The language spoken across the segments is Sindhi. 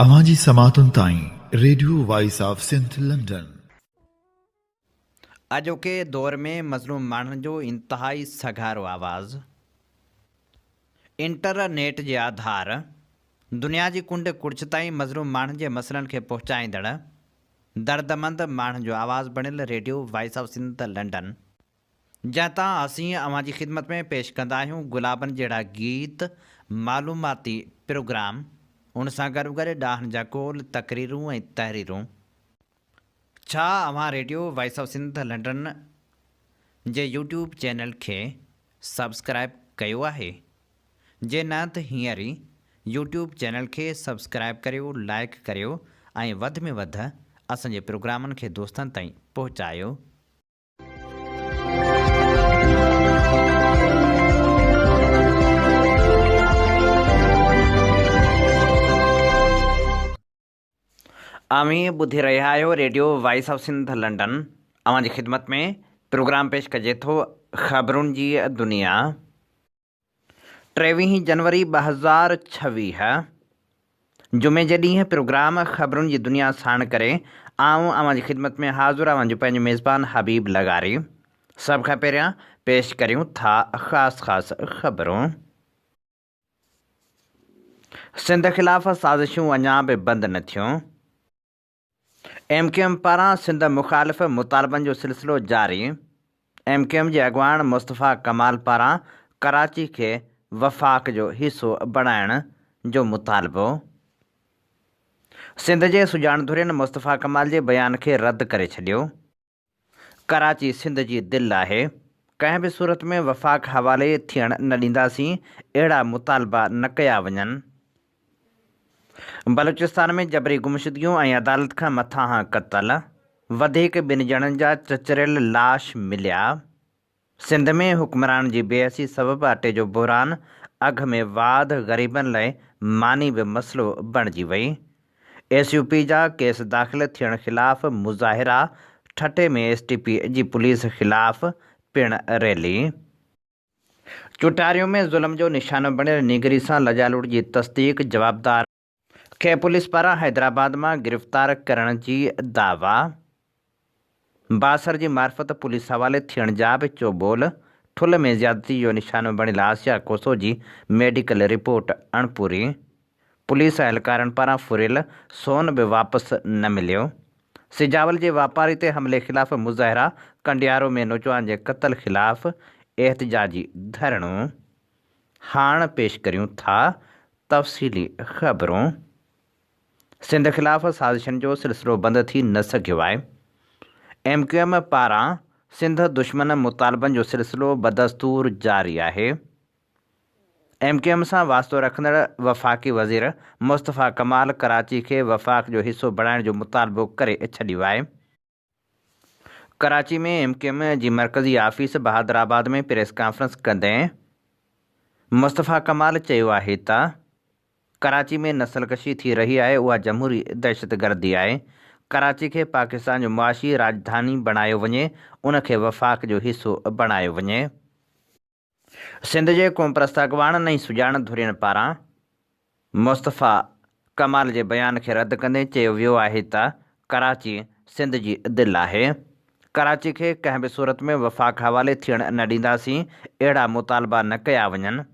اوهان جي سماعتن تائين radio voice of Sindh London. اڄوڪي دور ۾ مظلوم ماڻهن جو انتهائي سگهارو آواز انٽر نيٽ جي آڌار دنيا جي ڪنڊ ڪڙڇ تائين مظلوم ماڻهن جي مسئلن کي پهچائيندڙ دردمند ماڻهن جو آواز بڻيل radio voice of Sindh London جنهن تان اسين اوهان جي خدمت ۾ پيش ڪندا آهيون گلابن جهڙا گيت، معلوماتي پروگرام، ان سان گڏوگڏ ڏاهن جا قول، تقريرون ۽ تحريرون. ڇا اوهان radio voice of Sindh London جي يوٽيوب چينل کي سبسڪرائيب ڪيو آهي؟ جي نه ته هينئر ئي يوٽيوب چينل کي سبسڪرائيب ڪريو، لائيڪ ڪريو ۽ وڌ ۾ وڌ اسان جي پروگرامن کي دوستن تائين پهچايو. اوهين ٻڌي رهيا آهيو radio voice of Sindh London اوهان جي خدمت ۾ پروگرام پيش ڪجي ٿو خبرن جي دنيا. ٽيويهين جنوري 2026 جمعي جي ڏينهن پروگرام خبرن جي دنيا ساڻ ڪري آئون اوهان جي خدمت ۾ حاضر اوهان جو پنهنجو ميزبان حبيب لغاري سڀ کان پهريان پيش ڪريون ٿا خاص خاص خبرون. سنڌ خلاف سازشون اڃا به بند نه ٿيون. ايم ڪيو ايم پاران سنڌ مخالف مطالبن جو سلسلو جاري، ايم ڪيو ايم جي اڳواڻ مصطفيٰ ڪمال پاران ڪراچي کي وفاق جو حصو بڻائڻ جو مطالبو. سنڌ جي سڄاڻ ڌرين مصطفيٰ ڪمال جي بيان کي رد ڪري ڇڏيو. ڪراچي سنڌ جي دل آهي، ڪنهن به صورت ۾ وفاق حوالي ٿيڻ نه ڏينداسين، اهڙا مطالبا نه ڪيا وڃن. بلوچستان ۾ جبري گمشدگيون ۽ عدالت کان مٿانهان قتل، وڌيڪ ٻن ڄڻن جا چچريل لاش مليا. سنڌ ۾ حڪمرانن جي بي حسي سبب اٽي جو بحران، اگهه ۾ واڌ غريبن لئه ماني به مسئلو بڻجي وئي. ايس يو پي جا ڪيس داخل ٿيڻ خلاف مظاهرا، ٺٽي ۾ ايس ٽي پي جي پوليس خلاف پڻ ريلي. چوٽاريون ۾ ظلم جو نشانو بڻيل نينگري سان لڄالوٽ جي تصديق، جوابدار کي پوليس پاران حيدرآباد مان گرفتار ڪرڻ جي دعويٰ، بااثر جي معرفت پوليس حوالي ٿيڻ جا به چوٻول، ٺل ۾ زيادتي جو نشانو بڻيل آسيا کوسو جي ميڊيڪل رپورٽ اڻپوري، پوليس اهلڪارن پاران ڦريل سون به واپس نه مليو، سجاول جي واپاري تي حملي خلاف مظاهرا، ڪنڊيارو ۾ نوجوان جي قتل خلاف احتجاجي ڌرڻو. هاڻ پيش ڪريون ٿا تفصيلي خبرون. سنڌ خلاف سازشن جو سلسلو بند ٿي نه سگهيو آهي. ايم ڪيو ايم پاران سنڌ دشمن مطالبن جو سلسلو بدستور جاري آهي. ايم ڪيو ايم سان واسطو رکندڙ وفاقي وزير مصطفيٰ ڪمال ڪراچي کي وفاق جو حصو بڻائڻ جو مطالبو ڪري ڇڏيو آهي. ڪراچي ۾ ايم ڪيو ايم جي مرڪزي آفيس بهادر آباد ۾ پريس ڪانفرنس ڪندي مصطفيٰ ڪمال چيو آهي ته ڪراچي ۾ نسل ڪشي ٿي رهي آهي اها جمهوري دهشتگردي آهي، ڪراچي کي پاڪستان جو معاشي راڄڌاني بڻايو وڃي ان کي وفاق جو حصو بڻايو وڃي. سنڌ جي قومپرست اڳواڻن ۽ سڄاڻ ڌرين پاران مصطفيٰ ڪمال جي بيان کي رد ڪندي چيو ويو آهي ته ڪراچي سنڌ جي دل آهي، ڪراچي کي ڪنهن به صورت ۾ وفاق حوالي ٿيڻ نه ڏينداسين، اهڙا مطالبا نه ڪيا وڃن.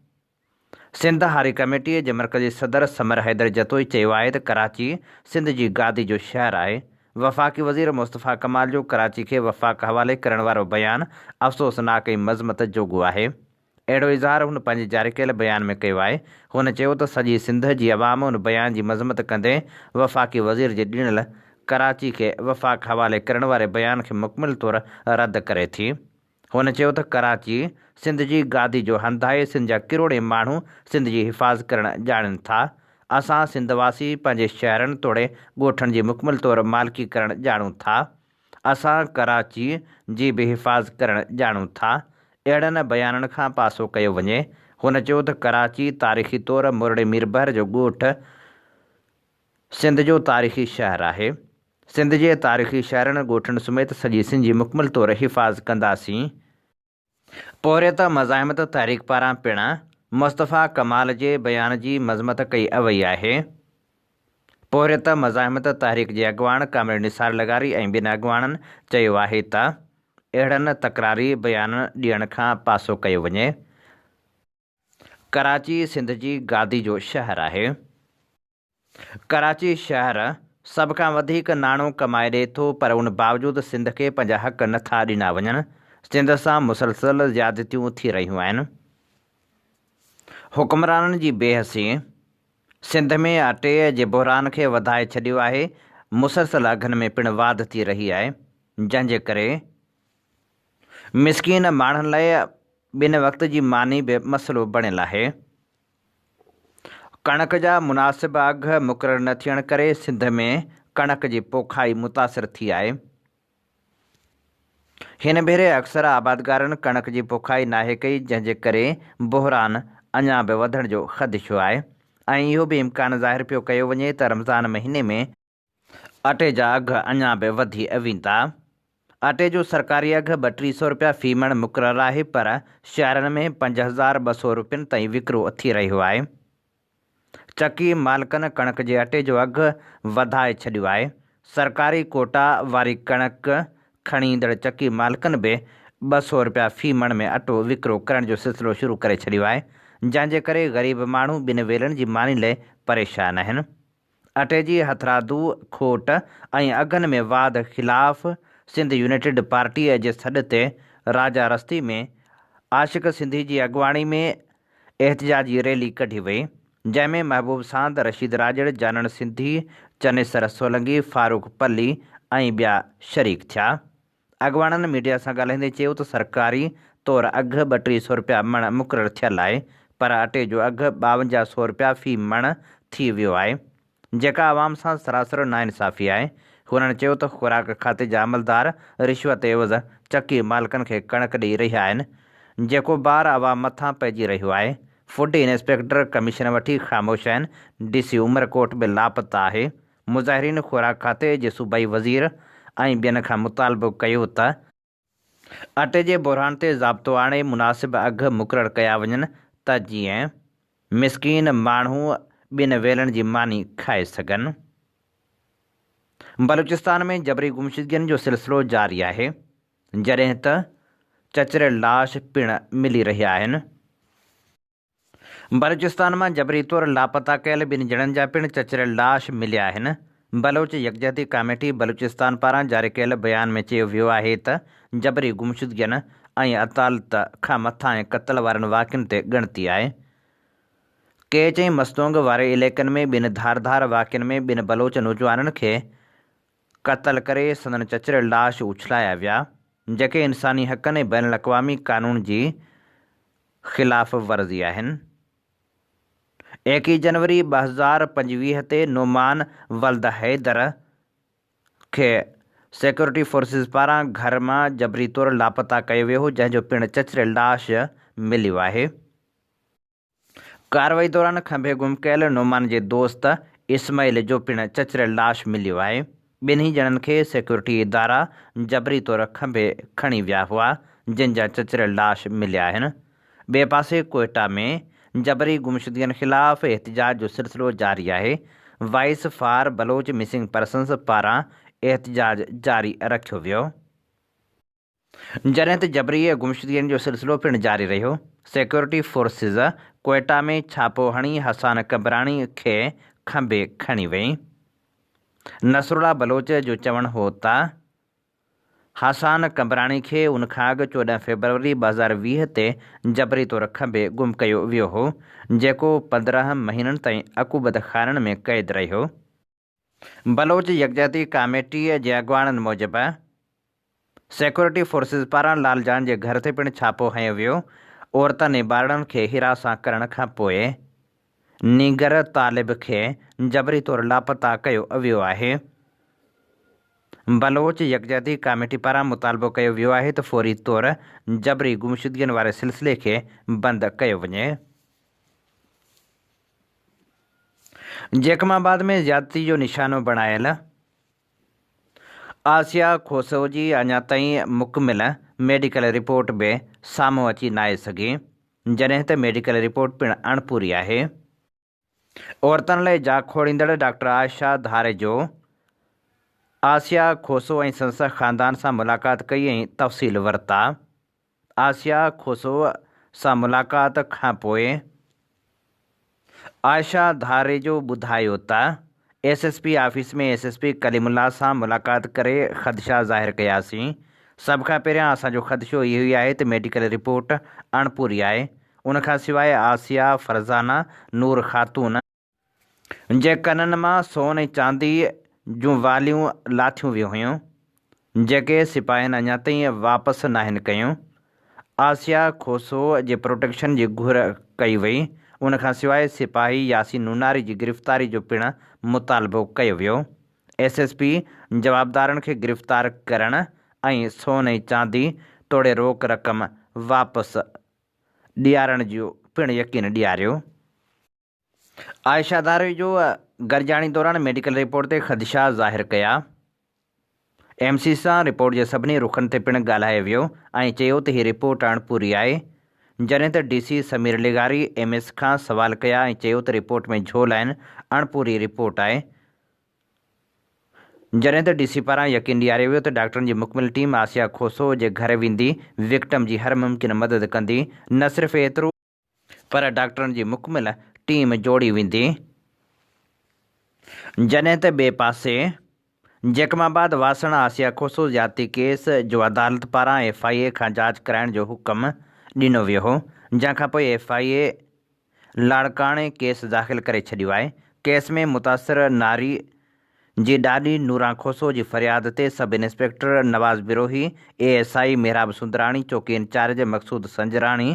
سنڌ هاري ڪميٽيء جي مرڪزي صدر ثمر حيدر جتوئي چيو آهي ته ڪراچي سنڌ جي گادي جو شهر آهي، وفاقي وزير مصطفيٰ ڪمال جو ڪراچي کي وفاق حوالي ڪرڻ وارو بيان افسوسناڪ ۽ مذمت جوڳو آهي. اهڙو اظهار هن پنهنجي جاري ڪيل بيان ۾ ڪيو آهي. هن چيو ته سڄي سنڌ جي عوام ان بيان جي مذمت ڪندي وفاقي وزير جي ڏنل ڪراچي کي وفاق حوالي ڪرڻ واري بيان کي مڪمل طور رد ڪري ٿي. هن چيو ته ڪراچي سنڌ جي گادي جو هنڌ آهي، سنڌ جا ڪروڙين ماڻهو سنڌ جي حفاظت ڪرڻ ڄاڻين ٿا، اسان سنڌ واسي پنهنجي شهرن توڙي ڳوٺن جي مڪمل طور مالڪي ڪرڻ ڄاڻون ٿا، اسان ڪراچي جي به حفاظت ڪرڻ ڄاڻون ٿا، اهڙن بيانن کان پاسو ڪيو وڃي، هن چيو ته ڪراچي تاريخي طور مورڙي ميربحر جو ڳوٺ سنڌ جو تاريخي شهر آهي. سنڌ جي تاريخي شهرن ڳوٺن سميت سڄي سنڌ جي مڪمل طور حفاظت ڪنداسين. پورهيت مزاحمت تحريڪ پاران پڻ مصطفيٰ ڪمال جي بيان جي مذمت ڪئي وئي آهي. پورهيت مزاحمت تحريڪ جي اڳواڻ ڪامريڊ نثار لغاري ۽ ٻين اڳواڻن چيو آهي ته اهڙن تڪراري بيانن ڏيڻ کان پاسو ڪيو وڃي. ڪراچي سنڌ جي گادي جو شهر آهي. ڪراچي شهر سڀ کان وڌيڪ ناڻو ڪمائي ڏئي ٿو پر ان باوجود سنڌ کي پنهنجا حق نه ٿا ڏنا وڃن. سنڌ سان مسلسل زيادتيون ٿي رهيون آهن. حڪمرانن جي بي حسي سنڌ ۾ اٽي جي بحران کي وڌائي ڇڏيو آهي، مسلسل اگهن ۾ پڻ واڌ ٿي رهي آهي، جنهن جي ڪري مسڪين ماڻهن لاء ٻن وقت جي ماني به مسئلو بڻيل آهي. ڪڻڪ جا مناسب اگهه مقرر نه ٿيڻ ڪري سنڌ ۾ ڪڻڪ جي پوکائي متاثر ٿي آهي. هن ڀيري اڪثر آبادگارن ڪڻڪ جي پوکائي ناهي ڪئي جنهن جي ڪري بحران اڃا به وڌڻ جو خدشو آهي ۽ اهو به امڪان ظاهر پيو ڪيو وڃي ته رمضان مهيني ۾ اٽي جا اگهه اڃا به وڌي ويندا. اٽي جو سرڪاري اگهه 32 سئو رپيا في مڻ مقرر آهي پر شهرن ۾ 5200 رپين تائين وڪرو ٿي رهيو آهي. چڪي مالڪن ڪڻڪ جي اٽي جو اگهه وڌائي ڇڏيو آهي، سرڪاري ڪوٽا واري ڪڻڪ کڻي ايندڙ چڪي مالڪن به 200 رپيا في مڻ ۾ اٽو وڪرو ڪرڻ جو سلسلو شروع ڪري ڇڏيو آهي، جنهن جي ڪري غريب ماڻهو ٻن ويلن جي ماني لئه پريشان آهن. اٽي جي هٿرادو کوٽ ۽ اگهن ۾ واڌ خلاف سنڌ يونائيٽيڊ پارٽيء جي سڏ تي راجا رستي ۾ عاشق سنڌي جي اڳواڻي ۾ احتجاجي ريلي ڪڍي وئي، جنهن ۾ محبوب ساند، رشيد راڄڙ، جانڻ سنڌي، چنيسر سولنگي، فاروق پلي ۽ ٻيا شريڪ ٿيا. اڳواڻن ميڊيا سان ڳالهائيندي چيو ته سرڪاري طور اگهه 32 سئو رپيا مڻ مقرر ٿيل آهي پر اٽي جو اگهه 52 سئو رپيا في مڻ ٿي ويو آهي، جيڪا عوام سان سراسر ناانصافي آهي. هنن چيو ته خوراڪ کاتي جا عملدار رشوت عيوض چڪي مالڪن کي ڪڻڪ ڏئي رهيا آهن، جيڪو بار عوام مٿان پئجي رهيو آهي. فوڊ انسپيڪٽر ڪميشن وٺي خاموش آهن، ڊي سي عمرڪوٽ به لاپتا آهي. مظاهرين خوراڪ کاتي جي صوبائي وزير ۽ ٻين کان مطالبو ڪيو ته اٽي جي بحران تي ضابطو آڻي مناسب اگهه مقرر ڪيا وڃن ته جيئن مسڪين ماڻهو ٻن ويلن جي ماني کائي سگهن. بلوچستان ۾ جبري گمشدگين جو سلسلو جاري آهي، جڏهن ته چچريل لاش پڻ ملي رهيا آهن. بلوچستان مان جبري طور لاپتا ڪيل ٻن ڄڻن جا پڻ چچريل لاش مليا آهن. بلوچ يڪجهتي ڪاميٽي بلوچستان پاران جاري ڪيل بيان ۾ چيو ويو آهي ته جبري گمشدگين ۽ عدالت کان مٿانهين قتل وارن واقعن تي ڳڻتي آهي. ڪيچ ۽ مستونگ واري عليقن ۾ ٻن ڌار ڌار واقعن ۾ ٻن بلوچ نوجوانن کي قتل ڪري سندن چچريل لاش اڇلايا ويا، جيڪي انساني حقن ۽ بين الاقوامي قانون جي خلاف ورزي آهن. 21 جنوري 2025 تي نعمان ولد حيدر کي سيڪيورٽي فورسز پاران گهر مان جبري طور لاپتا ڪيو ويو هو، جنهن جو پڻ چچريل لاش مليو آهي. ڪارروائي دوران کنڀي گم ڪيل نعمان جي دوست اسماعيل جو پڻ چچريل لاش مليو آهي. ٻنهي ڄڻن کي سيڪيورٽي ادارا جبري طور کنڀي کڻي ويا هئا، جن جا چچريل لاش مليا آهن. ٻئي پاسي ڪوئيٽا ۾ جبري گمشدگين خلاف احتجاج جو سلسلو جاري آهي. Voice for Baloch missing persons پاران احتجاج جاري رکيو ويو. جڏهن ته جبري گمشدگين جو سلسلو پڻ جاري رهيو، سيڪيورٽي فورسز ڪوئيٽا ۾ ڇاپو هڻي حسان قمبراڻي کي کنڀي کڻي وئي. نصرالله بلوچ جو چوڻ هو ته حسان قمبراڻي کي ان کان اڳ 14 فيبروري 2020 تي جبري طور کنڀي گم ڪيو ويو هو، جيڪو 15 مهينن تائين عقوبت خانن ۾ قيد رهيو. بلوچ يڪجهتي ڪاميٽي جي اڳواڻن موجب، سيڪيورٽي فورسز پاران لال جان جي گهر تي پڻ ڇاپو هنيو ويو، عورتن ۽ ٻارڙن کي هراسان ڪرڻ کانپوء نينگر طالب کي جبري طور لاپتا ڪيو ويو آهي. بلوچ يڪجهتي ڪاميٽي پاران مطالبو ڪيو ويو آهي ته فوري طور جبري گمشدگين واري سلسلي کي بند ڪيو وڃي. جيڪب آباد ۾ زيادتي جو نشانو بڻايل آسيا کوسو جي اڃا تائين مڪمل ميڊيڪل رپورٽ به سامهون اچي ناهي سگهي، جڏهن ته ميڊيڪل رپورٽ پڻ اڻپوري آهي. عورتن لاء جاکوڙيندڙ ڊاڪٽر عائشه ڌاريجو، آسيا کوسو ۽ سندس خاندان سان ملاقات ڪئي ۽ تفصيل ورتا. آسيا کوسو سان ملاقات کانپوء عائشه ڌاريجو ٻڌايو ته S S P office ۾ S S P Kaleem Ullah سان ملاقات ڪري خدشا ظاهر ڪياسين، سڀ کان پهريان اسان جو خدشو اهو ئي آهي ته ميڊيڪل رپورٽ اڻپوري آهي، ان کان سواء آسيا فرزانه نور خاتون جي ڪنن مان سون ۽ چاندي جون واليون لاٿيون ويون هيون، جيڪي سپاهين اڃا تائين واپس ناهن ڪيون. آسيا کوسو جي پروٽيڪشن جي گهر ڪئي وئي. ان کان سواء سپاهي ياسين نوناري جي گرفتاري جو پڻ مطالبو ڪيو ويو. ايس ايس پي جوابدارن کي گرفتار ڪرڻ ۽ سون ۽ چاندي توڙي روڪ رقم واپس ڏيارڻ جو پڻ يقين ڏياريو. عائشه ڌاريجو گڏجاڻي دوران ميڊيڪل رپورٽ تي خدشا ظاهر ڪيا. ايم سي سان رپورٽ جي سڀني رخن تي پڻ ڳالهايو ويو ۽ چيو ته هي رپورٽ اڻپوري آهي. جڏهن ته ڊي سي سمير لغاري ايم ايس کان سوال ڪيا ۽ چيو ته رپورٽ ۾ جهول آهن، اڻپوري رپورٽ آهي. جڏهن ته ڊي سي پاران يقين ڏياريو ويو ته ڊاڪٽرن جي مڪمل ٽيم آسيا کوسو جي گهر ويندي وڪٽم جي هر ممڪن مدد ڪندي، نه صرف ايترو پر ڊاڪٽرن جي مڪمل ٽيم جوڙي ويندي. جڏهن ته ٻئي پاسي جيڪب آباد واسڻ آسيا کوسو زيادتي ڪيس جو عدالت پاران ايف I اي کان جاچ ڪرائڻ جو حڪم ڏنو ويو هو، جنهن کانپوء ايف I اي لاڙڪاڻي ڪيس داخل ڪري ڇڏيو آهي، ڪيس ۾ متاثر ناري جي ڏاڏي نوران کوسو جي فرياد تي sub inspector Nawaz Brohi, A S I Mehrab Sundrani, چوڪي انچارج مقصود سنجراڻي،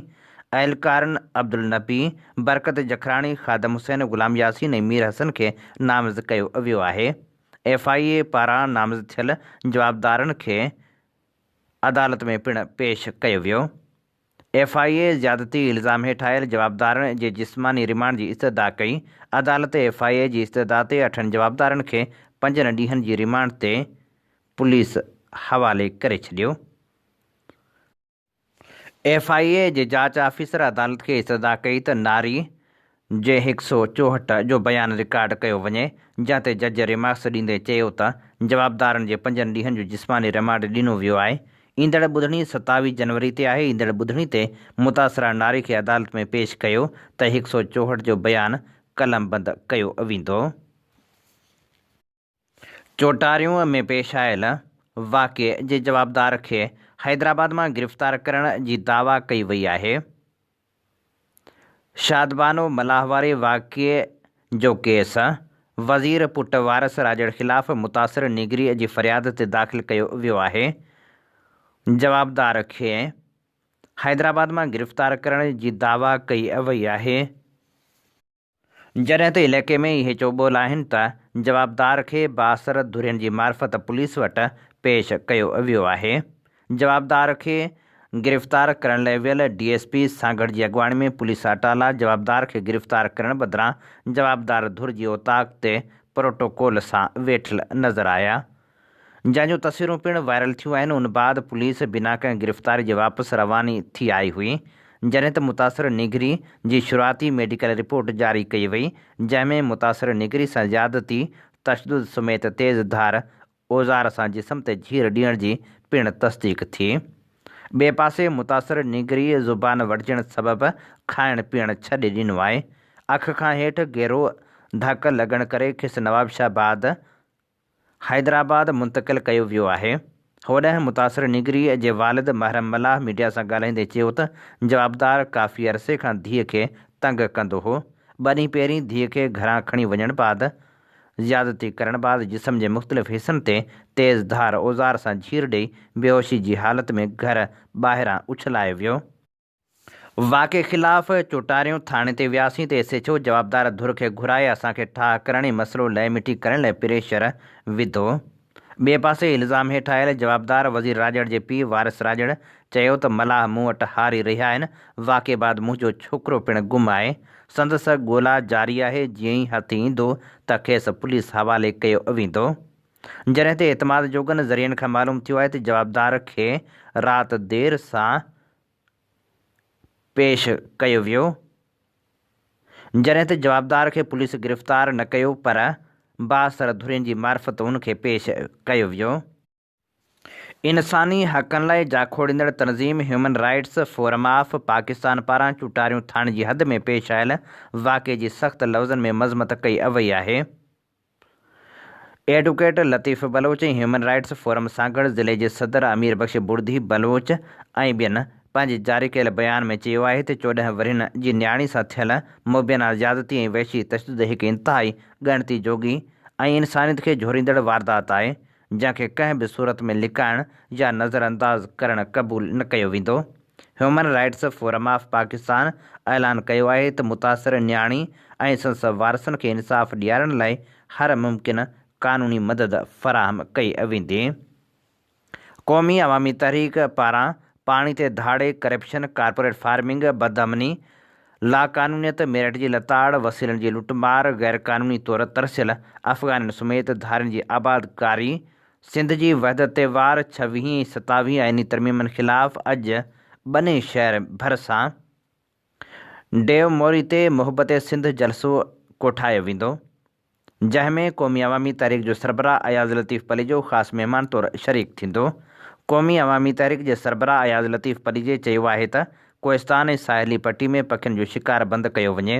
اهلڪارن عبدالنبي، برڪت جکراڻي، خادم حسين، غلام ياسين ۽ مير حسن کي نامزد ڪيو ويو آهي. ايف I اي پاران نامزد ٿيل جوابدارن کي عدالت ۾ پڻ پيش ڪيو ويو. ايف I اي زيادتي الزام هيٺ آيل جوابدارن جي جسماني رمانڊ جي استدعا ڪئي، عدالت ايف I اي جي استدعا تي اٺن جوابدارن کي پنجن ڏينهن جي رمانڊ تي پوليس حوالي ڪري ڇڏيو. ايف I اي جي جاچ آفيسر عدالت کي استدعا ڪئي ته ناري جي هڪ سئو 64 جو بيان رڪارڊ ڪيو وڃي، جنهن تي جج ريمارڪس ڏيندي چيو ته جوابدارن جي پنجن ڏينهن جو جسماني رمانڊ ڏنو ويو آهي، ايندڙ ٻڌڻي 27 جنوري تي آهي، ايندڙ ٻڌڻي تي متاثره ناري کي عدالت ۾ پيش ڪيو ته هڪ سئو 64 جو بيان قلمبند ڪيو ويندو. چوٽاريون ۾ پيش آيل واقعي جي جوابدار کي حيدرآباد مان گرفتار ڪرڻ جي دعويٰ ڪئي وئي آهي. شادبانو ملاح واري واقعي جو ڪيس وزير پٽ وارث راڄڙ خلاف متاثر نينگري جي فرياد تي داخل ڪيو ويو آهي. جوابدار کي حيدرآباد مان گرفتار ڪرڻ جي دعويٰ ڪئي وئي آهي. جڏهن ته علائقي ۾ اهي چوٻول آهن ته جوابدار کي بااثر ڌرين جي معرفت پوليس وٽ پيش ڪيو ويو آهي. جوابدار کي گرفتار ڪرڻ لاء ويل ڊي ايس پي سانگهڙ جي اڳواڻي ۾ پوليس اٽالا جوابدار کي گرفتار ڪرڻ بدران جوابدار ڌر جي اوطاق تي پروٽوڪول سان ويٺل نظر آيا جنهن جون تصويرون پڻ وائرل ٿيون آهن، ان بعد پوليس بنا ڪنهن گرفتاري جي واپس رواني ٿي آئي هئي، جڏهن ته متاثر نينگري جي شروعاتي ميڊيڪل رپورٽ جاري ڪئي وئي، جنهن ۾ متاثر نينگري سان زيادتي، تشدد سميت تيز ڌار اوزار سان جسم تي جهير ڏيڻ جي پڻ تصديق ٿي. ٻئي پاسي متاثر نينگري زبان وڍجڻ سبب کائڻ پيئڻ ڇڏي ڏنو آهي، اک کان هيٺ گهرو ڌڪ لڳڻ ڪري کيس نوابشاهه بعد حيدرآباد منتقل ڪيو ويو آهي. هوڏانهن متاثر نينگريء جي والد محرم ملاح ميڊيا سان ڳالهائيندي چيو ته جوابدار ڪافي عرصي کان ڌيء کي تنگ ڪندو هو، ٻه ڏينهن پهرين ڌيء کي گهران کڻي وڃڻ بعد زيادتي ڪرڻ بعد جسم جي مختلف حصن تي تيز ڌار اوزار سان جهير ڏئي بيهوشي جي حالت ۾ گهر ٻاهران اڇلايو ويو. واقعي خلاف چوٽاريون ٿاڻي تي وياسين ته ايس ايڇ او جوابدار ڌر کي گهرائي اسان کي ٺاهه ڪرڻ ۽ مسئلو لئه مٽي ڪرڻ لاء پريشر وڌو. ٻئي پاسي الزام هيٺ آيل جوابدار وزير راڄڙ جي پيء وارث راڄڙ چيو ته ملاح مون وٽ هاري رهيا آهن، واقعي بعد منهنجو ڇوڪرو پڻ گم آهي، سندس ڳولا جاري آهي، جيئن ئي هٿ ايندو ته کيس پوليس حوالي ڪيو ويندو. جڏهن ته اعتماد جوڳن ذريعن کان معلوم ٿيو آهي ته جوابدار کي رات دير سان پيش ڪيو ويو، جڏهن ته جوابدار کي پوليس گرفتار نه ڪيو پر بااثر ڌرين جي معرفت ان کي پيش ڪيو ويو. انساني حقن لاء جاکوڙيندڙ تنظيم human rights forum of Pakistan پاران چوٽاريون ٿاڻي جي حد ۾ پيش آيل واقعي جي سخت لفظن ۾ مذمت ڪئي اوئي آهي. Advocate Latif Baloch ۽ human rights forum Sanghar ضلعي جي صدر امير بخش بڙڌي بلوچ ۽ ٻين پنهنجي جاري ڪيل بيان ۾ چيو آهي ته 14 ورهين جي نياڻي سان ٿيل مبينا زيادتي ۽ وحشي تشدد هڪ انتهائي ڳڻتي جوڳي ۽ انسانيت کي جهوريندڙ واردات آهي جنهن کي ڪنهن به صورت ۾ لڪائڻ يا نظرانداز ڪرڻ قبول نه ڪيو ويندو. Human rights forum of Pakistan اعلان ڪيو آهي ته متاثر نياڻي ۽ سندس وارثن کي انصاف ڏيارڻ لاء هر ممڪن قانوني مدد فراهم ڪئي ويندي. قومي عوامي تحريڪ پاران پاڻي تي ڌاڙي، ڪرپشن، ڪارپوريٽ فارمنگ، بدامني، لاقانونيت، ميرٽ جي لتاڙ، وسيلن جي لٽ مار، غيرقانوني طور ترسيل افغانين سميت ڌارين جي آبادڪاري، سنڌ جي وحدت تي وار، ڇويهين ۽ ستاويهين آئيني ترميمن خلاف اڄ ٻني شهر ڀرسان ڊيو موري تي محبت سنڌ جلسو ڪوٺايو ويندو. جنهن ۾ قومي عوامي تحريڪ جو سربراهه اياز لطيف پليجو خاص مهمان طور شريڪ ٿيندو. قومي عوامي تحريڪ جي سربراهه اياز لطيف پليجي چيو آهي ته ڪوهستان ۽ ساحلي پٽي ۾ پکين جو شڪار بند ڪيو وڃي.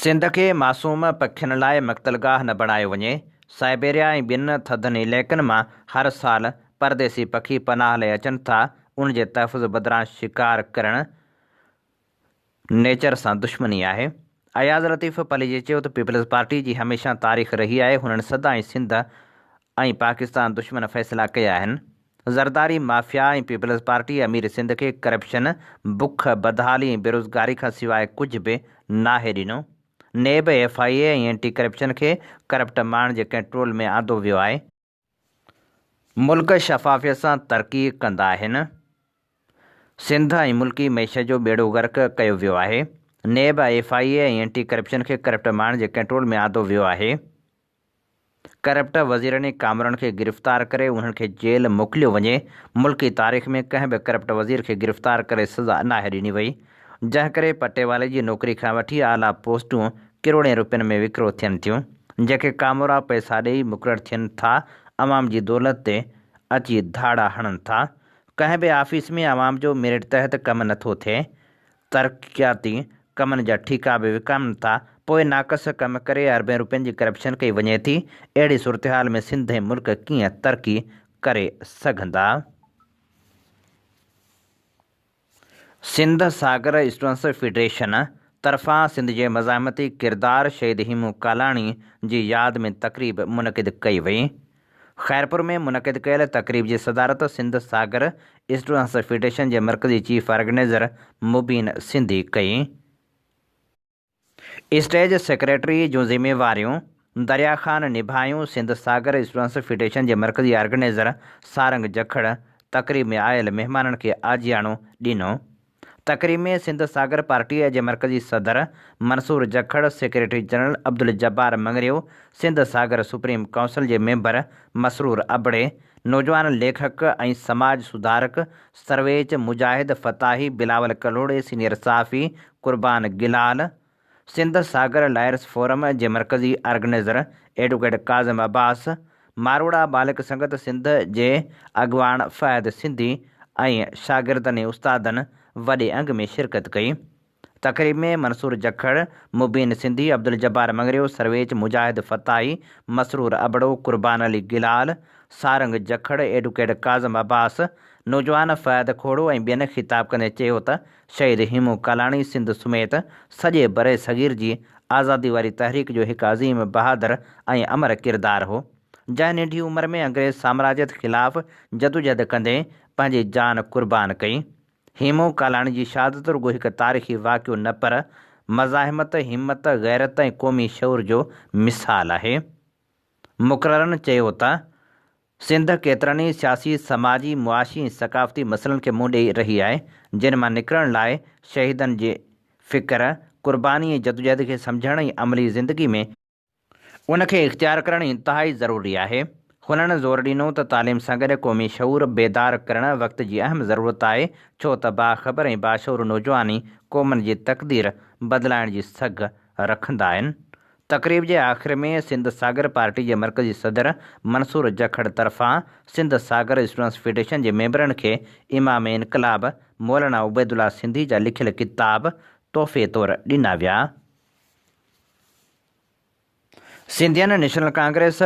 سنڌ کي معصوم پکين لاء مقتل گاهه نه بڻايو وڃي. سائبيريا ۽ ٻين ٿڌن علائقن مان هر سال پرديسي پکي پناهه لئي اچن ٿا، ان جي تحفظ بدران شڪار ڪرڻ نيچر سان دشمني آهي. اياز لطيف پليجي چيو ته پيپلز پارٽي جي هميشه تاريخ رهي آهي، هنن سدائين سنڌ ۽ پاڪستان دشمن فيصلا ڪيا آهن. زرداري مافيا ۽ پيپلز پارٽي امير سنڌ کي ڪرپشن، بک، بدحالي ۽ بيروزگاري کان سواء ڪجهه به ناهي ڏنو. NAB, F I A ۽ anti corruption کي ڪرپٽ ماڻهن جي ڪنٽرول ۾ آندو ويو آهي. ملڪ شفافيت سان ترقي ڪندا آهن. سنڌ ۽ ملڪي معيشت جو ٻيڙو غرق ڪيو ويو آهي. NAB, F I A ۽ anti corruption کي ڪرپٽ ماڻهن جي ڪنٽرول ۾ آندو ويو آهي. ڪرپٽ وزيرن ۽ ڪامورن کي گرفتار ڪري انهن کي جيل موڪليو وڃي. ملڪي تاريخ ۾ ڪنهن به ڪرپٽ وزير کي گرفتار ڪري سزا ناهي ڏني وئي. جنهن ڪري پٽيوالي جي نوڪري کان وٺي اعليٰ پوسٽون ڪروڙين روپين ۾ وڪرو ٿين ٿيون، جيڪي ڪامورا پئسا ڏئي مقرر ٿين ٿا، عوام جي دولت تي اچي ڌاڙا هڻن ٿا. ڪنهن به آفيس ۾ عوام جو ميرٽ تحت ڪم نٿو ٿئي، ترقياتي ڪمن جا ٺيڪا به وڪامن ٿا، پوء ناقص ڪم ڪري اربين روپين جي ڪرپشن ڪئي وڃي ٿي، اهڙي صورتحال ۾ سنڌ ۽ ملڪ ڪيئن ترقي ڪري سگهندا؟ سنڌ ساگر اسٽوڊنٽس فيڊريشن طرفان سنڌ جي مزاحمتي ڪردار شهيد هيمون ڪالاڻي جي ياد ۾ تقريب منعقد ڪئي وئي. خيرپور ۾ منعقد ڪيل تقريب جي صدارت سنڌ ساگر اسٽوڊنٽس فيڊريشن جي مرڪزي چيف آرگنائيزر مبين سنڌي ڪئي. اسٽيج سيڪريٽري جون ذميواريون دريا خان نڀايون، سنڌ ساگر اسٽوڊنٽس فيڊريشن جي مرڪزي آرگنائيزر سارنگ جکڙ تقريب ۾ آيل مهمانن کي آجياڻو ڏنو. تقريب ۾ سنڌ ساگر پارٽي جي مرڪزي صدر Mansoor Jakhar, secretary general Abdul Jabbar Mangrio, Sindh Sagar supreme council جي ميمبر مسرور ابڙي، نوجوان ليکڪ ۽ سماج سڌارڪ سرويچ مجاهد فتاحي، بلاول ڪلهوڙي، سينيئر صحافي قربان گلال، سنڌ ساگر لائرس فورم جي مرڪزي آرگنائيزر ايڊووڪيٽ ڪاظم عباس، ماروئڙا ٻالڪ سنگت سنڌ جي اڳواڻ فهد سنڌي ۽ شاگردن ۽ استادن وڏي انگ ۾ شرڪت ڪئي. تقريب ۾ منصور جکڙ، مبين سنڌي، عبدالجبار مڱريو، سرويچ مجاهد فتاحي، مسرور ابڙو، قربان علي گلال، سارنگ جکڙ، ايڊوڪيٽ ڪاظم عباس، نوجوان فهد کوڙو ۽ ٻين خطاب ڪندي چيو ته شهيد هيمون ڪالاڻي سنڌ سميت سڄي برصغير جي آزادي واري تحريڪ جو هڪ عظيم، بهادر ۽ امر ڪردار هو، جنهن ننڍي عمر ۾ انگريز سامراجيت خلاف جدوجهد ڪندي پنهنجي جان قربان ڪئي. هيمون ڪالاڻي جي شهادت رڳو هڪ تاريخي واقعو نه پر مزاحمت، همت، غيرت ۽ قومي شعور جو مثال آهي. مقررن چيو ته سنڌ ڪيترن ئي سياسي، سماجي، معاشي ۽ ثقافتي مسئلن کي منهن ڏئي رهي آهي، جن مان نڪرڻ لاء شهيدن جي فڪر، قرباني ۽ جدوجهد کي سمجهڻ ۽ عملي زندگي ۾ ان کي اختيار ڪرڻ انتهائي ضروري آهي. هنن زور ڏنو ته تعليم سان گڏ قومي شعور بيدار ڪرڻ وقت جي اهم ضرورت آهي، ڇو ته باخبر ۽ باشعور نوجوان ئي قومن جي تقدير بدلائڻ جي سگهه رکندا آهن. تقريب جي آخر ۾ سنڌ ساگر پارٽي جي مرڪزي صدر منصور جکڙ طرفان سنڌ ساگر اسٽوڊنٽس فيڊريشن جي ميمبرن کي امام انقلاب مولانا عبيدالله سنڌي جا لکيل ڪتاب تحفي طور ڏنا ويا. سنڌين نيشنل ڪانگريس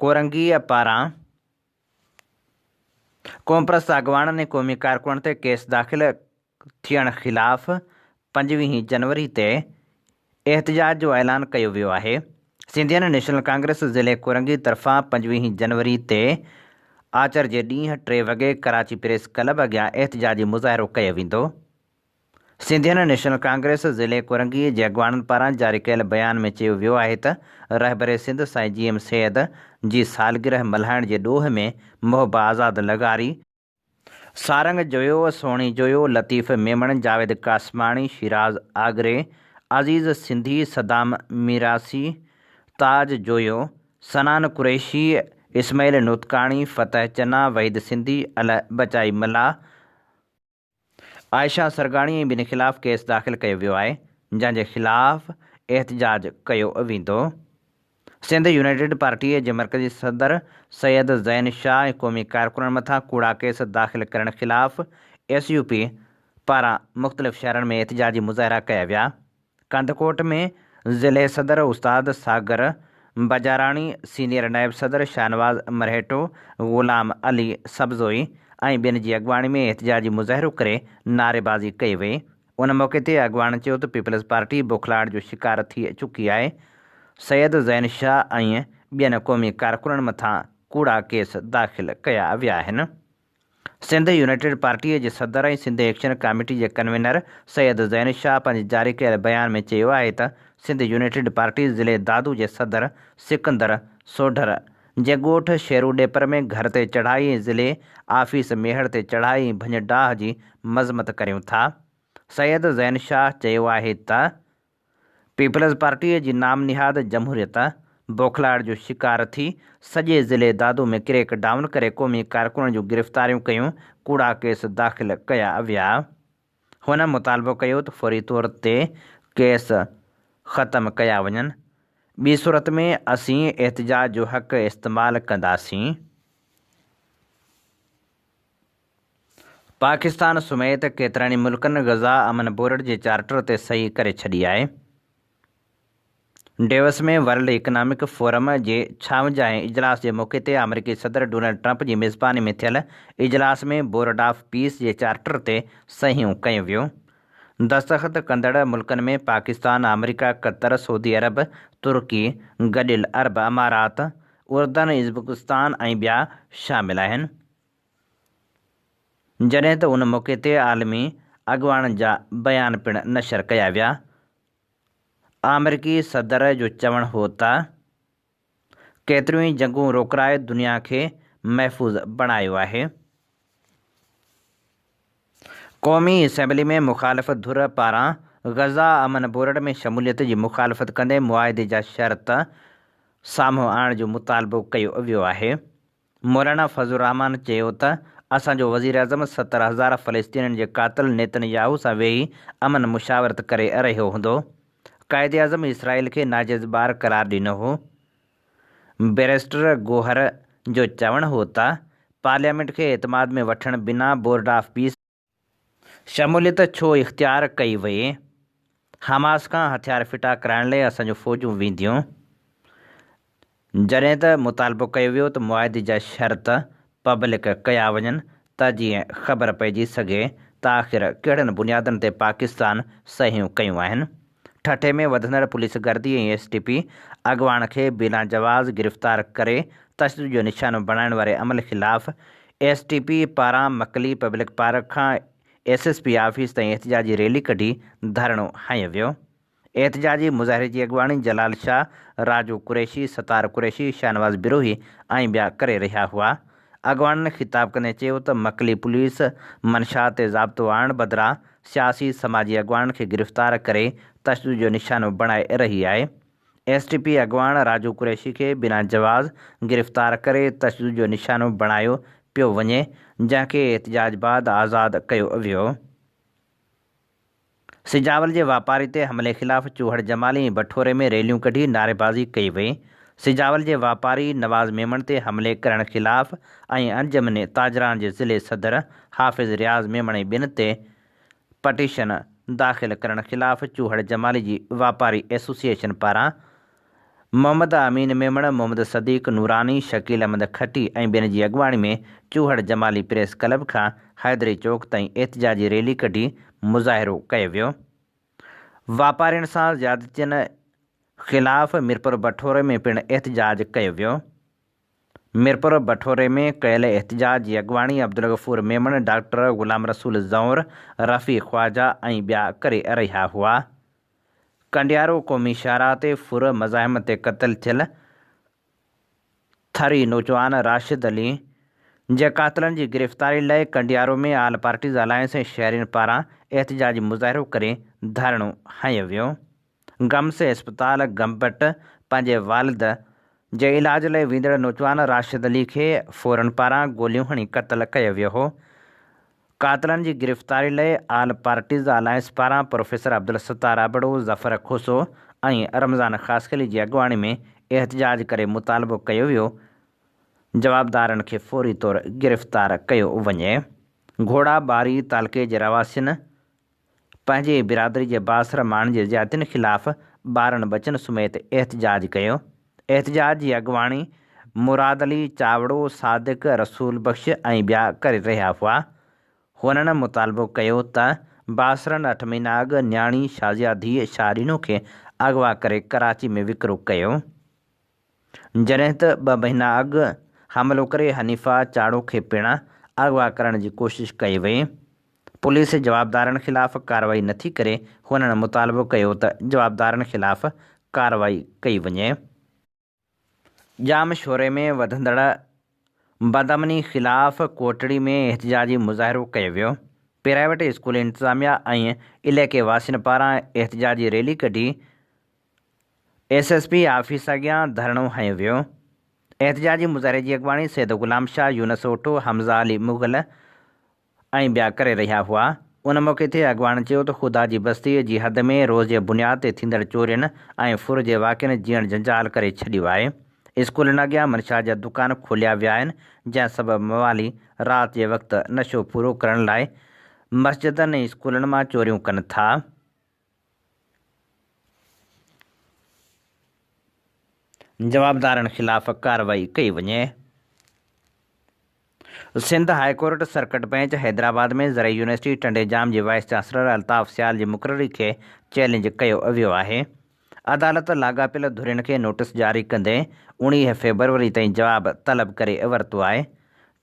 ڪورنگي پاران قومپرست اڳواڻن ۽ قومي ڪارڪنن تي ڪيس داخل ٿيڻ خلاف 25 جنوري تي احتجاج جو اعلان ڪيو ويو آهي. سنڌين نيشنل ڪانگريس ضلعي ڪورنگي طرفان 25 جنوري تي آچر جي ڏينهن 3 وڳي ڪراچي پريس ڪلب اڳيان احتجاجي مظاهرو ڪيو ويندو. سنڌين نيشنل ڪانگريس ضلعي ڪورنگي جي اڳواڻن پاران جاري ڪيل بيان ۾ چيو ويو آهي ته رهبر سنڌ سائين جي ايم سيد جي سالگرهه ملهائڻ جي ڏوهه ۾ محب آزاد لغاري، سارنگ جويو، سهڻي جويو، لطيف ميمڻ، جاويد قاسماڻي، شيراز آگري، عزيز سنڌي، صدام ميراسي، تاج جويو، صنعان قريشي، اسماعيل نوتڪاڻي، فتح چنا، وحيد سنڌي، الهه بچائي ملاح، عائشه سرگاڻي ۽ ٻين خلاف ڪيس داخل ڪيو ويو آهي، جنهن جي خلاف احتجاج ڪيو ويندو. سنڌ يونائيٽيڊ پارٽيء جي مرڪزي صدر سيد زين شاهه ۽ قومي ڪارڪنن مٿان ڪوڙا ڪيس داخل ڪرڻ خلاف ايس يو پي پاران مختلف شهرن ۾ احتجاجي مظاهرا ڪيا ويا. ڪنڌڪوٽ ۾ ضلعي صدر استاد ساگر بجاراڻي، سينيئر نائب صدر شاهنواز مرهيٽو، غلام علي سبزوئي ۽ ٻين جي اڳواڻي ۾ احتجاجي مظاهرو ڪري نعريبازي ڪئي وئي. ان موقعي تي اڳواڻن چيو ته پيپلز پارٽي بوکلاهٽ جو شڪار ٿي چڪي آهي، سيد زين شاهه ۽ ٻين قومي ڪارڪنن مٿان ڪوڙا ڪيس داخل ڪيا ويا آهن. سنڌ يونائيٽيڊ پارٽيء جي صدر ۽ سنڌ ايڪشن ڪاميٽي جي ڪنوينر سيد زين شاهه پنهنجي جاري ڪيل بيان ۾ چيو آهي ته سنڌ يونائيٽيڊ پارٽي ضلعي دادو جي صدر سڪندر سوڍر جي ڳوٺ شيرو ڏيپر ۾ گهر تي چڙهائي ۽ ضلعي آفيس ميهڙ تي چڙهائي ۽ ڀڃ ڊاهه جي مذمت ڪريون ٿا. سيد زين شاهه چيو آهي ته پيپلز پارٽيء جي نام نهاد جمهوريت بوکلاهٽ جو شڪار ٿي سڄي ضلعي دادو ۾ ڪريڪ ڊائون ڪري قومي ڪارڪنن جون گرفتاريون ڪيون، ڪوڙا ڪيس داخل ڪيا ويا. هن مطالبو ڪيو ته فوري طور تي ڪيس ختم ڪيا وڃن، ٻي صورت ۾ اسين احتجاج جو حق استعمال ڪنداسين. پاڪستان سميت ڪيترن ئي ملڪن غزه امن بورڊ جي چارٽر تي صحيح ڪري ڇڏي آهي. ڊيوس ۾ ورلڊ اڪنامڪ فورم جي ڇاونجاهين اجلاس جي موقعي تي آمريڪي صدر ڊونلڊ ٽرمپ جي ميزباني ۾ ٿيل اجلاس ۾ بورڊ آف پيس جي چارٽر تي صحيحون ڪيون ويون. دستخط ڪندڙ ملڪن ۾ پاڪستان، آمريڪا، قطر، سعودي عرب، ترڪي، گڏيل عرب امارات، اردن، ازبڪستان ۽ ٻيا شامل آهن. جڏهن ته ان موقعي تي عالمي اڳواڻن جا بيان پڻ نشر ڪيا ويا. آمريڪي صدر جو چوڻ هو ته ڪيتريون ئي جنگون روڪرائي دنيا کي محفوظ بڻايو آهي. قومي اسيمبلي ۾ مخالف ڌر پاران غزه امن بورڊ ۾ شموليت جي مخالفت ڪندي معاهدي جا شرط سامهون آڻڻ جو مطالبو ڪيو ويو آهي. مولانا فضل الرحمان چيو ته اسان جو وزيراعظم 70,000 فلسطينين جي قاتل نيتن ياهو سان ويهي امن مشاورت ڪري رهيو هوندو. قائداعظم اسرائيل کي ناجائز ٻار قرار ڏنو هو. بئريسٽر گوهر جو چوڻ هو ته پارليامينٽ کي اعتماد ۾ وٺڻ بنا بورڊ آف پيس شموليت ڇو اختيار ڪئي وئي؟ حماس کان هٿيار ڦٽا ڪرائڻ لئه اسان جون فوجون وينديون. جڏهن ته مطالبو ڪيو ويو ته معاهدي جا شرط پبلڪ ڪيا وڃن ته جيئن خبر پئجي سگهي ته آخر ڪهڙن بنيادن تي پاڪستان صحيحون ڪيون آهن. ٺٽي ۾ وڌندڙ پوليس گردي ۽ ايس ٽي پي اڳواڻ کي بنا جواز گرفتار ڪري تشدد جو نشانو بڻائڻ واري عمل خلاف ايس ٽي پي پاران مڪلي پبلڪ پارڪ کان ايس ايس پي آفيس تائين احتجاجي ريلي ڪڍي ڌرڻو هنيو ويو. احتجاجي مظاهري جي اڳواڻي جلال شاهه، راجو قريشي، ستار قريشي، شاهنواز بروهي ۽ ٻيا ڪري رهيا هئا. اڳواڻن خطاب ڪندي چيو ته مڪلي پوليس منشيات تي ضابطو آڻڻ بدران سياسي سماجي اڳواڻن کي گرفتار ڪري تشدد جو نشانو بڻائي رهي آهي. ايس ٽي پي اڳواڻ راجو قريشي کي بنا جواز گرفتار ڪري تشدد جو نشانو بڻايو پيو وڃي، جنهن کي احتجاج بعد آزاد ڪيو ويو. سجاول جي واپاري تي حملي خلاف چوهڙ جمالي ۽ بٺوري ۾ ريليون ڪڍي نعريبازي ڪئي وئي. سجاول جي واپاري نواز ميمڻ تي حملي ڪرڻ خلاف ۽ انجمن تاجران جي ضلعي صدر حافظ رياض ميمڻ ۽ ٻين تي پٽيشن داخل ڪرڻ خلاف چوهڙ جمالي جي واپاري ايسوسيئيشن پاران محمد امين ميمڻ، محمد صديق نوراني، شڪيل احمد کٽي ۽ ٻين جي اڳواڻي ۾ چوهڙ جمالي پريس ڪلب کان حيدري چوڪ تائين احتجاجي ريلي ڪڍي مظاهرو ڪيو ويو. واپارين سان زيادتين خلاف ميرپور بٺوري ۾ پڻ احتجاج ڪيو ويو. ميرپور بٺوري ۾ ڪيل احتجاج جي اڳواڻي عبدالغفور ميمڻ، ڊاڪٽر غلام رسول زئور، رفيع خواجه ۽ ٻيا ڪري رهيا هئا. ڪنڊيارو قومي شاهراهه تي ڦر مزاحمت تي قتل ٿيل ٿري نوجوان راشد علي جي قاتلن جي گرفتاري لئه ڪنڊيارو ۾ آل پارٽيز الائنس ۽ شهرين پاران احتجاجي مظاهرو ڪري ڌرڻو هنيو ويو. گمس اسپتال گمبٽ پنهنجي والد جي علاج لئه ويندڙ نوجوان راشد علي کي ڦورن پاران گوليون هڻي قتل ڪيو ويو هو. قاتلن جي گرفتاري لئه آل پارٽيز الائنس پاران پروفيسر عبدالستار ابڙو، ظفر کوسو ۽ رمضان خاصخيلي جي اڳواڻي ۾ احتجاج ڪري مطالبو ڪيو ويو جوابدارن کي فوري طور گرفتار ڪيو وڃي. گهوڙا ٻاري تعلقي جي رهواسين پنهنجي برادري جي بااثر ماڻهن جي زيادتين خلاف ٻارن ٻچن سميت احتجاج ڪيو. احتجاج جي اڳواڻي مراد علي چاوڙو، صادق، رسول بخش ۽ ٻيا ڪري رهيا هئا. هنن مطالبو ڪيو ته بااثرن اٺ مهينا اڳ نياڻي شازيه ڌيء شاهه ڏنو کي اغوا ڪري ڪراچي ۾ وڪرو ڪيو. جڏهن ته ٻه مهينا اڳ حملو ڪري حنيفه چاڙهو کي پڻ اغوا ڪرڻ جي ڪوشش ڪئي وئي. پوليس جوابدارن خلاف ڪارروائي نٿي ڪري، هنن مطالبو ڪيو ته جوابدارن خلاف ڪارروائي ڪئي وڃي. ڄامشوري ۾ وڌندڙ بدامني خلاف ڪوٽڙي ۾ احتجاجي مظاهرو ڪيو ويو. پرائيويٽ اسڪول انتظاميا ۽ علائقي واسين پاران احتجاجي ريلي ڪڍي ايس ايس پي آفيس اڳيان ڌرڻو هنيو ويو. احتجاجي مظاهري جي اڳواڻي سيد غلام شاهه، يونس اوٺو، حمزه علي مغل ۽ ٻيا ڪري رهيا هئا. ان موقعي تي اڳواڻن چيو ته خدا جي بستي جي حد ۾ روز جي بنياد تي ٿيندڙ چورين ۽ ڦر جي واقعن جيئڻ جنجال ڪري ڇڏيو آهي. اسڪولن اڳيان منشيات جا دڪان کوليا ويا آهن جنهن سبب موالي رات جي وقت نشو پورو ڪرڻ لاء مسجدن ۽ اسڪولن مان چوريون ڪن ٿا. جوابدارن خلاف ڪارروائي ڪئي وڃي. Sindh high court circuit bench Hyderabad ۾ زرعي يونيورسٽي ٽنڊي ڄام جي وائيس چانسلر الطاف سيال جي مقرري کي چئلينج ڪيو ويو آهي. عدالت لاڳاپيل ڌرين کي نوٽيس جاري ڪندي 19 فيبروري تائين جواب طلب ڪري ورتو آهي.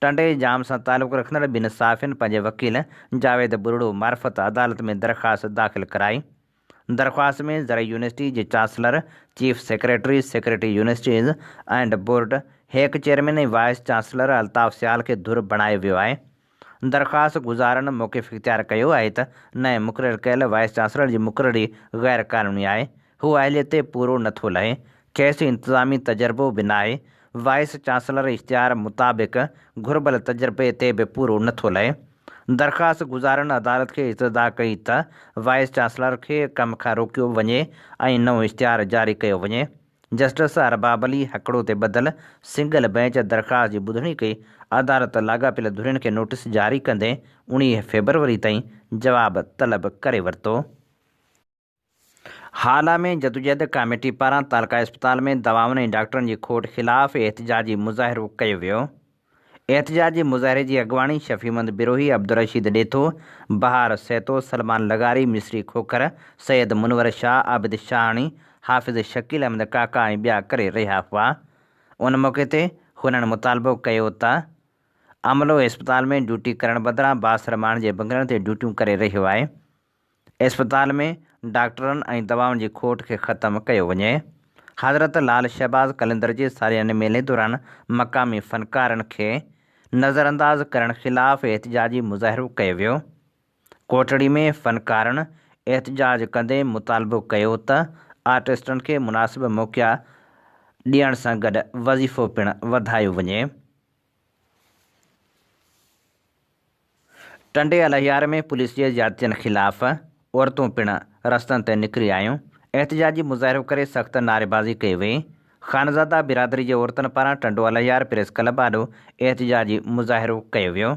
ٽنڊي ڄام سان تعلق رکندڙ ٻن صحافين پنهنجي وڪيل جاويد ٻرڙو معرفت عدالت ۾ درخواست داخل ڪرائي. درخواست ۾ زرعي يونيورسٽي جي chancellor, chief secretary, secretary universities and board, HEC chairman ۽ vice chancellor Altaf Sial کي ڌر بڻايو ويو آهي. درخواست گذارن موقف اختيار ڪيو آهي ته نئين مقرر ڪيل وائيس چانسلر جي مقرري غير قانوني آهي، هو اهليت تي پورو نٿو لهي، کيس انتظامي تجربو به ناهي، وائيس چانسلر اشتهار مطابق گهربل تجربي تي به پورو نٿو لهي. درخواست گذارن عدالت کي استدعا ڪئي ته وائيس چانسلر کي ڪم کان روڪيو وڃي ۽ نئون اشتهار جاري ڪيو وڃي. جسٽس ارباب علي هڪڙو تي ٻڌل سنگل بئنچ درخواست جي ٻڌڻي ڪئي. عدالت لاڳاپيل ڌرين کي نوٽيس جاري ڪندي 19 فيبروري تائين جواب طلب ڪري ورتو. هالا ۾ جدوجهد ڪاميٽي پاران تعلقه اسپتال ۾ دوائن ۽ ڊاڪٽرن جي کوٽ خلاف احتجاجي مظاهرو ڪيو ويو. احتجاجي مظاهري جي اڳواڻي شفيع محمد بروهي، عبدالرشيد ڏيٿو، بهار سهتو، سلمان لغاري، مصري کوکر، سيد منور شاهه، عابد شاهاڻي، حافظ شڪيل احمد ڪاڪا ۽ ٻيا ڪري رهيا هئا. ان موقعي تي هنن مطالبو ڪيو ته عملو اسپتال ۾ ڊيوٽي ڪرڻ بدران بااثر ماڻهن جي بنگلن تي ڊيوٽيون ڪري رهيو آهي. اسپتال ۾ ڊاڪٽرن ۽ دوائن جي کوٽ کي ختم ڪيو وڃي. حضرت لعل شهباز قلندر جي سالياني ميلي دوران مقامي فنڪارن کي نظرانداز ڪرڻ خلاف احتجاجي مظاهرو ڪيو ويو. ڪوٽڙي ۾ فنڪارن احتجاج ڪندي مطالبو ڪيو ته آرٽسٽن کي مناسب موقعا ڏيڻ سان گڏ وظيفو پڻ وڌايو وڃي. ٽنڊي الهيار ۾ پوليس جي زيادتين خلاف عورتون پڻ رستن تي نڪري آيون، احتجاجي مظاهرو ڪري سخت نعريبازي ڪئي وئي. خانزاده برادري جي عورتن پاران ٽنڊو الهيار پريس ڪلب آڏو احتجاجي مظاهرو ڪيو ويو.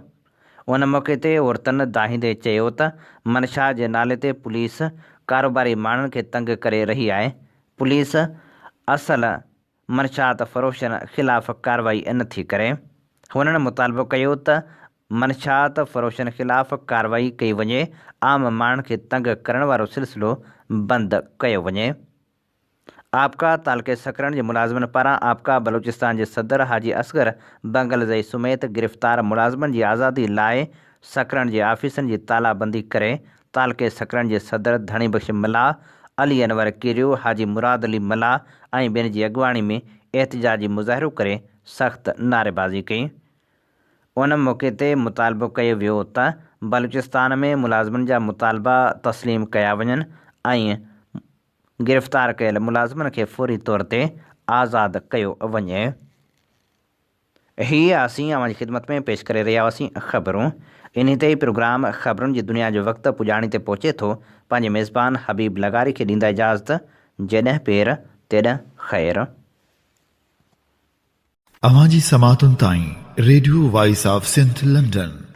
ان موقعي تي عورتن دانهيندي چيو ته منشا جي نالي تي پوليس ڪاروباري ماڻهن کي تنگ ڪري رهي آهي، پوليس اصل منشيات فروشن خلاف ڪارروائي نه ٿي ڪري. هنن مطالبو ڪيو ته منشيات فروشن خلاف ڪارروائي ڪئي وڃي، عام ماڻهن کي تنگ ڪرڻ وارو سلسلو بند ڪيو وڃي. آپڪا تعلقي سڪرنڊ جي ملازمن پاران آپڪا بلوچستان جي صدر حاجي اصغر بنگلزئي سميت گرفتار ملازمن جي آزادي لاء سڪرنڊ جي آفيسن جي تالا بندي ڪري تعلقي سڪرنڊ جي صدر ڌڻي بخش ملاح، علي انور ڪيريو، حاجي مراد علي ملاح ۽ ٻين جي اڳواڻي ۾ احتجاجي مظاهرو ڪري سخت نعريبازي ڪئي. ان موقعي تي مطالبو ڪيو ويو ته بلوچستان ۾ ملازمن جا مطالبا تسليم ڪيا وڃن ۽ گرفتار ڪيل ملازمن کي فوري طور تي آزاد ڪيو وڃي. هي اسين اوهان جي خدمت ۾ پيش ڪري رهيا هئاسين خبرون. انهي تي ئي پروگرام خبرن جي دنيا جو وقت پڄاڻي تي پهچي ٿو. پنهنجي ميزبان حبيب لغاري کي ڏيندا اجازت جيڏنهن پير تيڏنهن خير. اوهان جي سماعتن تائين radio voice of Sindh London.